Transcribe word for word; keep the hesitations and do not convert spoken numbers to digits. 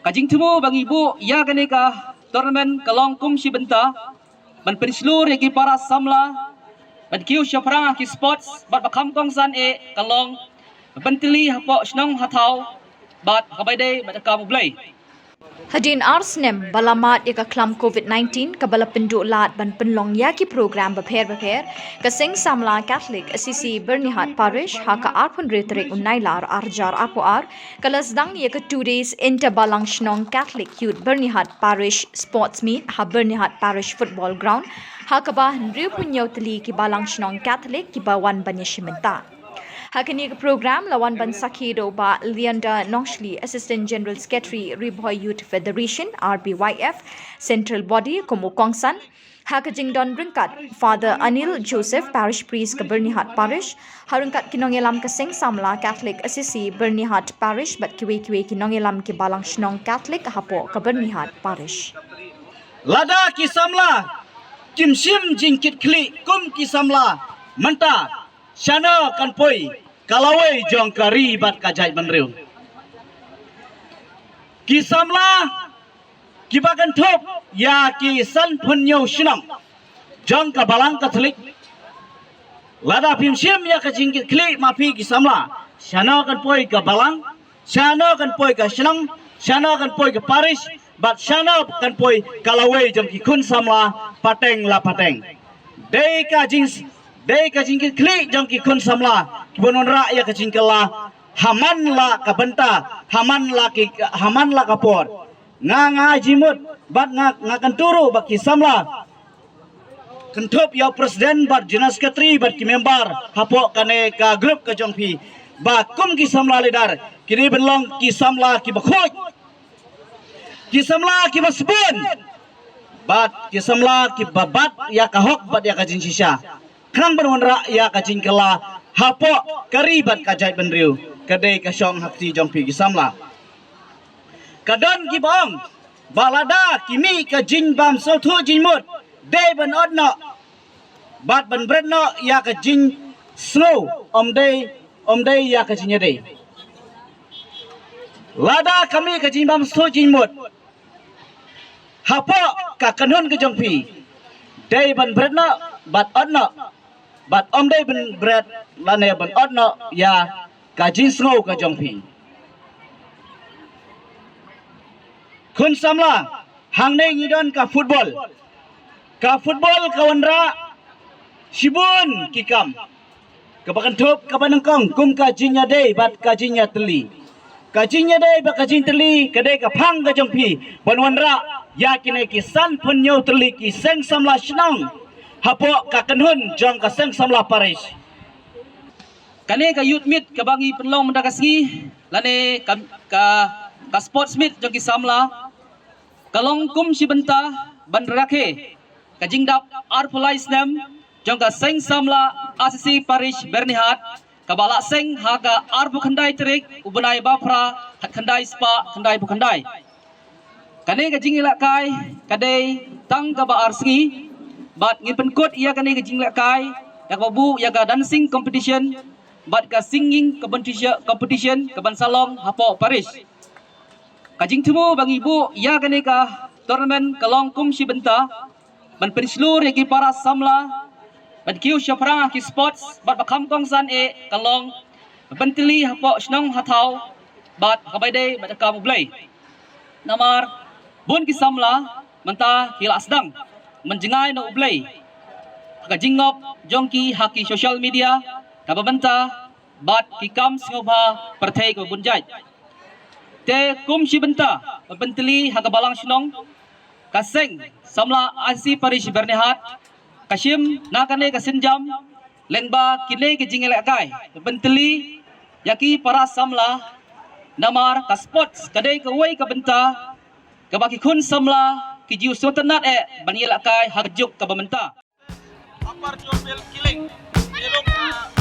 Ka jingthmu ba ngi buh ïa kane ka tournament ka long kum shi bynta ban pynshlur ïa ki para samla ban kiew shaphrang ha ki sports bad ba kham kongsan eh ka long ban pyntylli hapoh shnong ha thaw bad ha kaba ïadei bad ka kam U Blei. Hadien ar snem ba la mad ïa ka khlam covid nineteen kaba la pynduh lad ban pynlong ïa ki program bapher bapher, ka Seng Samla Catholic Assisi Byrnihat Parish ha ka arphew hynriew tarik u Nailar arhajar arphew ar ka la sdang ïa ka two days Inter Balang Shnong Catholic Youth Byrnihat Parish Sports Meet ha Byrnihat Parish Football Ground, ha kaba hynriewphew hynñiew tylli ki balang shnong Catholic kiba wan ban ïashim bynta. Ha kane ka program la wan ban sakhi da u Bah Leander Nongshli, Assistant General Secretary Ri Bhoi Youth Federation, R B Y F, Central Body, kum u kongsan. Ha ka jingdon ryngkat Father Anil Joseph, Parish Priest ka Byrnihat Parish, ha ryngkat ki nongïalam ka Seng Samla Catholic Assisi Byrnihat Parish bad kiwei kiwei ki nongïalam ki balang shnong Catholic hapoh ka Byrnihat Parish. Lada ki samla kim shim jingkitkhlieh kum ki samla mynta, shano kan poi ka lawei jong ka ri bad ka jaitbynriew? Ki samla kiba kynthup ïa ki sanphew hynñiew shnong jong ka Balang Katholik, lada phim shim ïa ka jingkitkhlieh ma phi ki samla, shano kan poi ka balang, shano kan poi ka shnong, shano kan poi ka parish, bad shano kan poi ka lawei jong ki khun samla pateng la pateng? Dei ka jing, dei ka jingkitkhlieh jong ki khun samla kiban wanrah ïa ka jingkylla ha man la ka bynta, ha man la ki, ha man la ka por. Nga nga ai jingmut bad nga nga kyntu ruh ba ki samla kynthup ïa u president bad general secretary bad ki member hapoh kane ka group ka jong phi, ba kum ki samla leader, ki dei ban long ki samla kiba khuid, ki samla kiba sbun, bad ki samla kiba bat ïa ka hok bad ïa ka jingshisha, khnang ban wanrah ïa ka jingkylla hapoh ka ri bad ka jaitbynriew. Ka dei ka shong ha kti jong phi ki samla. Ka don kiba ong ba lada ki mih ka jingbymsngewthuh jingmut, dei ban ot noh bad ban bret noh ïa ka jingsngew, ym dei, ym dei ïa ka jingïadei. Lada ka mih ka jingbymsngewthuh jingmut hapoh ka kynhun ka jong phi, dei ban bret noh bad ot noh, bad ym dei ban bret lane ban ot noh ïa ka jingsngew ka jong phi. Khun samla, hangne ngi don ka football. Ka football ka wanrah shibun ki kam, kaba kynthup kaba nyngkong kum ka jingïadei bad ka jingïatylli. Ka jingïadei bad ka jingtylli ka dei ka phang ka jong phi ban wanrah ïa kine ki sanphew hynñiew tylli ki seng samla shnong hapoh ka kynhun jong ka seng samla parish. Kane ka youth meet kaba ngi pynlong mynta ka sngi lane ka, ka, ka sports meet jong ki samla, ka long kum shi bynta ban rakhe ka jingdap arphew lai snem jong ka seng samla Assisi Parish Byrnihat, kaba la seng ha ka arphew khyndai tarik u bnai ba phra, khatkhyndai spah khyndaiphew khyndai. Kane ka jingïalehkai ka dei tang kaba ar sngi, bad ngin pynkut ïa kane ka jingïalehkai da kaba buh ïa ka dancing competition bad ka singing competition, competition kaban sa long hapoh parish. Ka jingthmu ba ngi buh ïa kane ka tournament ka long kum shi bynta ban pynshlur ïa ki para samla ban kiew shaphrang ha ki sports bad ba kham kongsan eh ka long ban pyntylli hapoh shnong ha thaw bad ha kaba ïadei bad ka kam U Blei. Namar bun ki samla mynta ki la sdang mynjngai na U Blei ha ka jingngop jong ki ha ki social media kaba mynta bad ki kam sngewbha pyrthei kaba bun jait. Te kum shi bynta ban pyntylli ha ka balang shnong, ka seng samla Assisi Parish Byrnihat ka shim na kane ka sienjam lyngba kine ki jingïalehkai ban pyntylli ïa ki para samla. Namar ka sports ka dei kawei ka bynta kaba ki khun samla ki ju sngewtynnat eh ban ïalehkai ha ka juk kaba mynta. Upper Jowai Killing, Killing, uh,